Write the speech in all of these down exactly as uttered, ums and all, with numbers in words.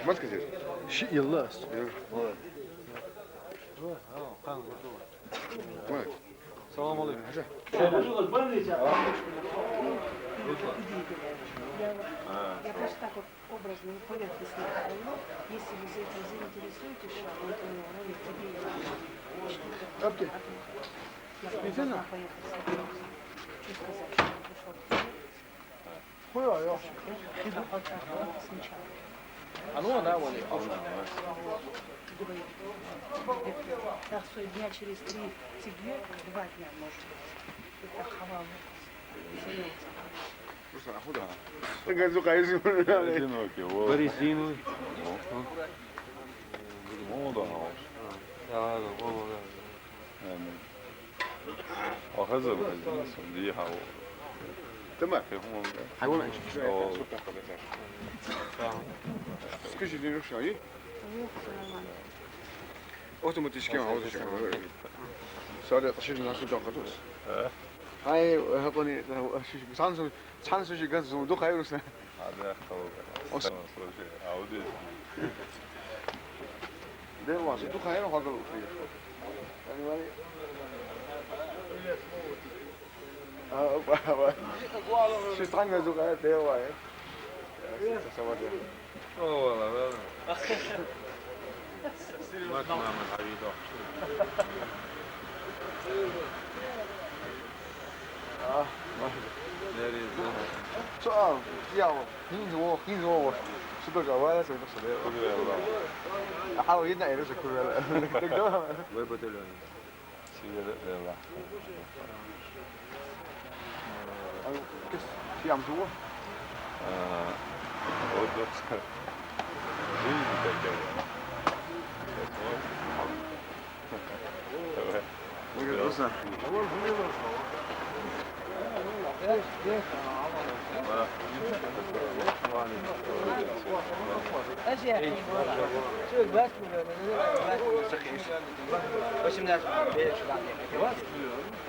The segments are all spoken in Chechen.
Мас кезер. Ши йыллас. Салам алейкум. Я просто так вот образно и поверхностно говорю, если вы за этим заинтересуетесь, что он, э, тебе. Я просто должна поехать с вопросом и сказать, что он пришёл к тебе. Сначала. А ну, она вон и пошла. Говорит, так что дня через три, четыре, два дня, может быть. Это хавал. Просто охота. Ты говоришь, Лукаевич. Одинокий, вот. Борисиновый. Молодой, а вот. Да, да, да, да. Охаза, охаза, ди хау. Тема. Хайван. Скажи, Леша, и? Автоматически, автоматически. Саре ташир нас жан катус. Ай, хапани, сан су, сан су жиган зун ду хайрус. Ада хау. Ос. Слушай, а вот здесь. Дела, су ду хайру хагал. Понимали? А, ба, ба. Ши танга зуга дела. О, вала, вала. Мак мама хавидо. А, мак. Нери. Суал, яво. Хин зуо, хин зуо. Супер гавара, супер супер. Курвела. Ахау, йидна эре супер гавара. Вы батальон. Сигаретlela. Ай, кис, сиам зуо. А, вот, вот. Жизнь такая. Давай. Давай.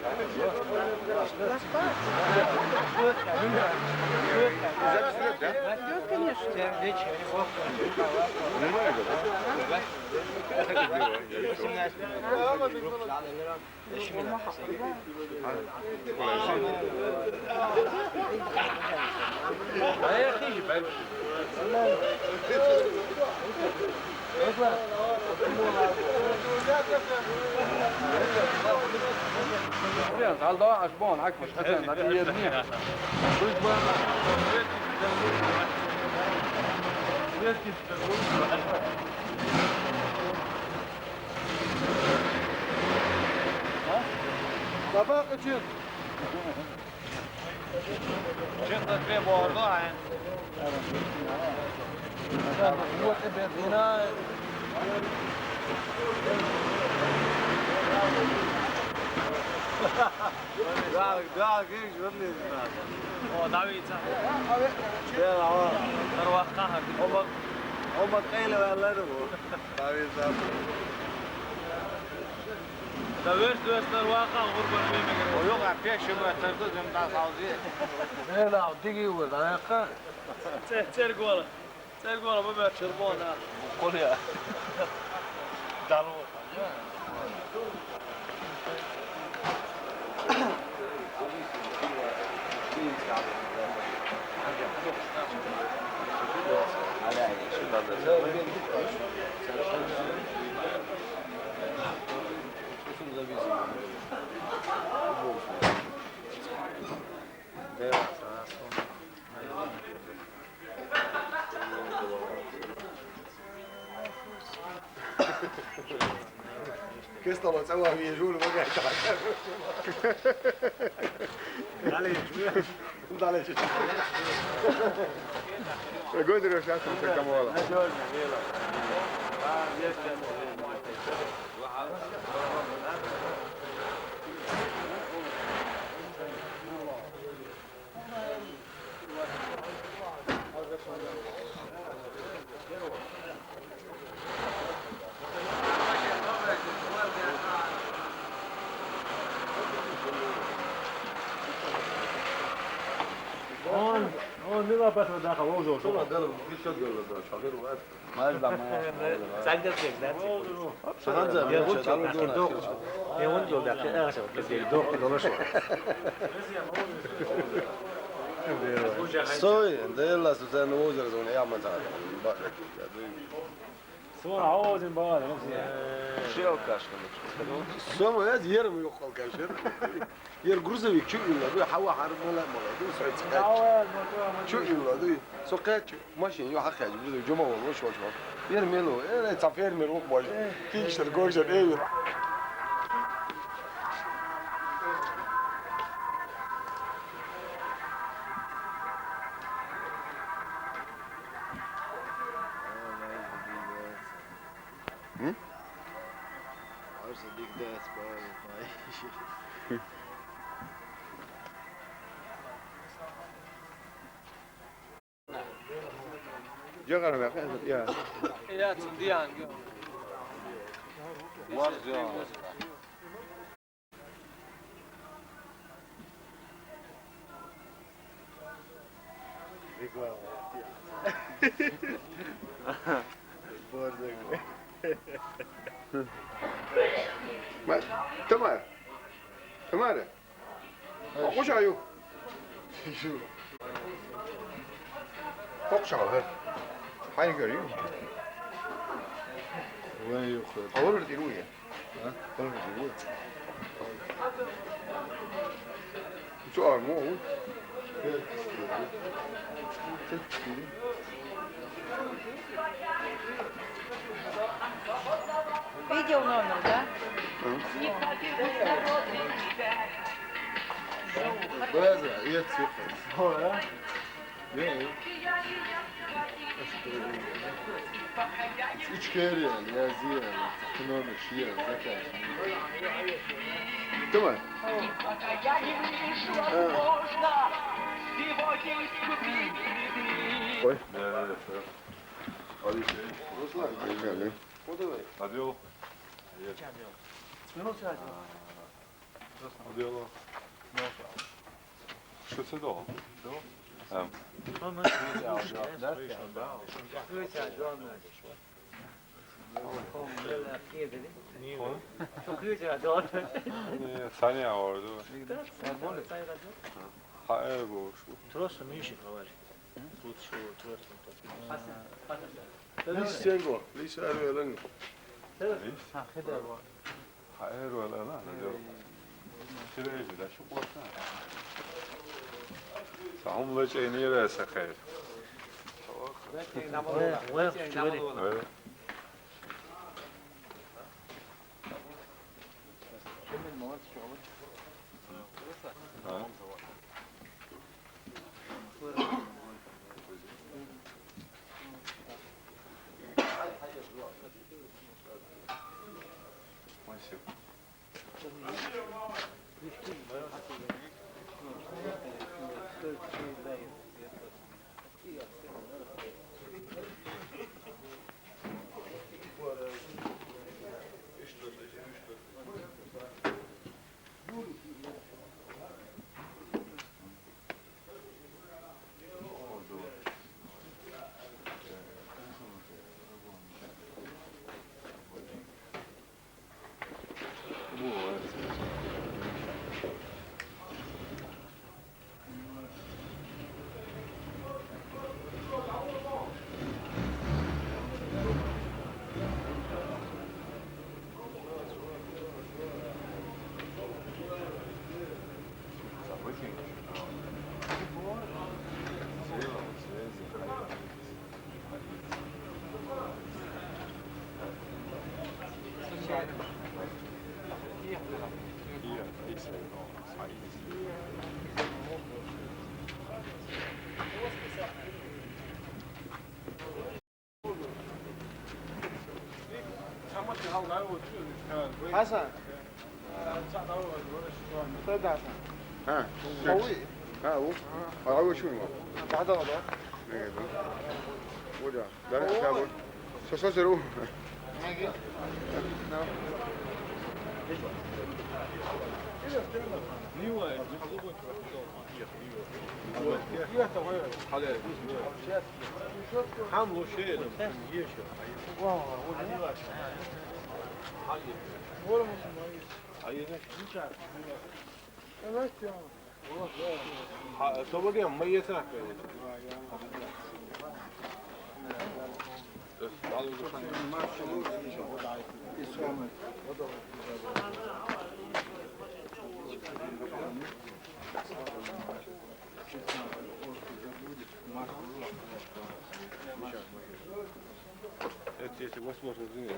Запись идёт, да? Идёт, конечно. Нормально, да? Gel, al daha aşbon, akmış, esen, hadi yerine. Tabak için. Честно, две борды, а? Да, да, как же, вот не знаю. О, давится. Да, давай. Тарвахка. Ома, ома, кайлы валлар бу. Давится. Да, вес, вес, тарвахка, гурбан бемегер. О, yok, а пеш, мы оттарды, зем да салды. Не, да, диги вот, а якка? Цер-, цергвала. Цергвала, бу бер чырбона. Колия. Дало. Кыстало, цава вижу, вот это. Далее, далее. Погоди, сейчас там камола. Bas, bas, daha, o, o, o. Şuna, gel, bir şey gel, bak, çakır var. Maalesef, maalesef. Sen de çek, sen çek. Sahanca, ya, bu çok, çok, çok. Ya, onu da, ya, çok, çok, çok, dolaşma. Soy, de la su sen o zaman yapma. Bak, ya, Sonra o zaman bağlı. Şey yok, kaşkın. Sonra ya, yerim yok, kalkar. Yer грузовик, чё именно? Вы хава хармала мала, вы сойцы. Чё именно? Вы сока, чё? Машин, ё, хакя, грузовик, жума вол, вол, вол, вол. Yer мело, э, это фермер, вол, вол. Киштер, горжер, э, вол. М? Arsa dik das, boy. Jagara bak, ya. Ya, Diyan. Var ya. Ma, Tamara. Tamara. Oku çayu. Oku çayu, he. Hayır görüyor musun? Vay yok. Ağır bir diruya. Su armı o? Видео номер, да? База, я цифр. Üç kere yani, yazıyor yani. Kınamış, ya, zaten. Tamam. Ha. Koy. Ruslan. Hoş geldin. Hadi oğlum. Hadi oğlum. Что это? Эм. Sani ağırdı. Ha, evet, bu. Trosta München, говорит. Лисенго, лисенго, лисенго. Лис? Ха, хедер ва. Ха, эр ва, ла, ла, ла, ла. Хире эжи, да, шу къуатна. Сахум ла чейни ра са хайр. Ве, ве, ве. Ве. Hasan. Said Hasan. Ha. Qawi. Ha, u. Qawi şunu. Daha da var. Ne geldi? Burada. Daha da var. Sasa seru. Ne geldi? Хьан лучше, еш. Хьан еш. Хьан еш. Хьан, собаке, мы еш. Это если возможно, извини.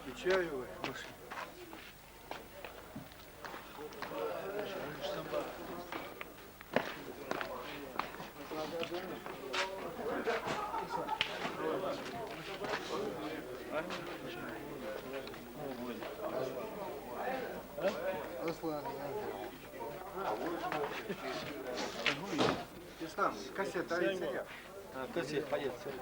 Включаю, Маша. Аслан, я. Ислам, кассета, а, кассета, поехали.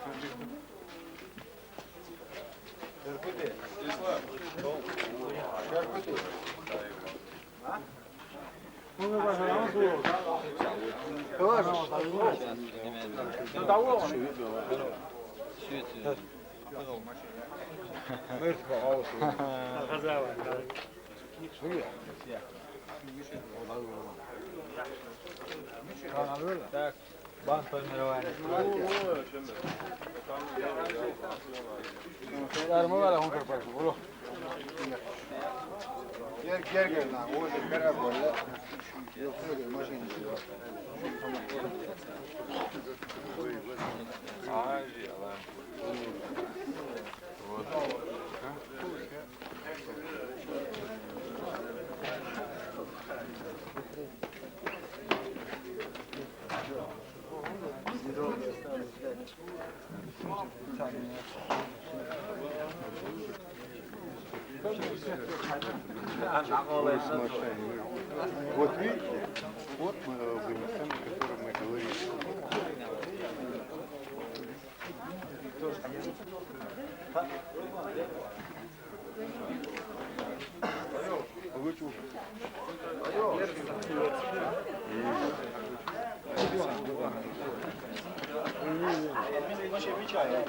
Так. Бан формирования. Ярмо вара хун карпар, боло. Гер, гер, гер, на, вот, гер, гер. Yok, yok, машина. Ай, Аллах. Вот. Вот видите, вот мы, э, вынесем, о котором мы говорили.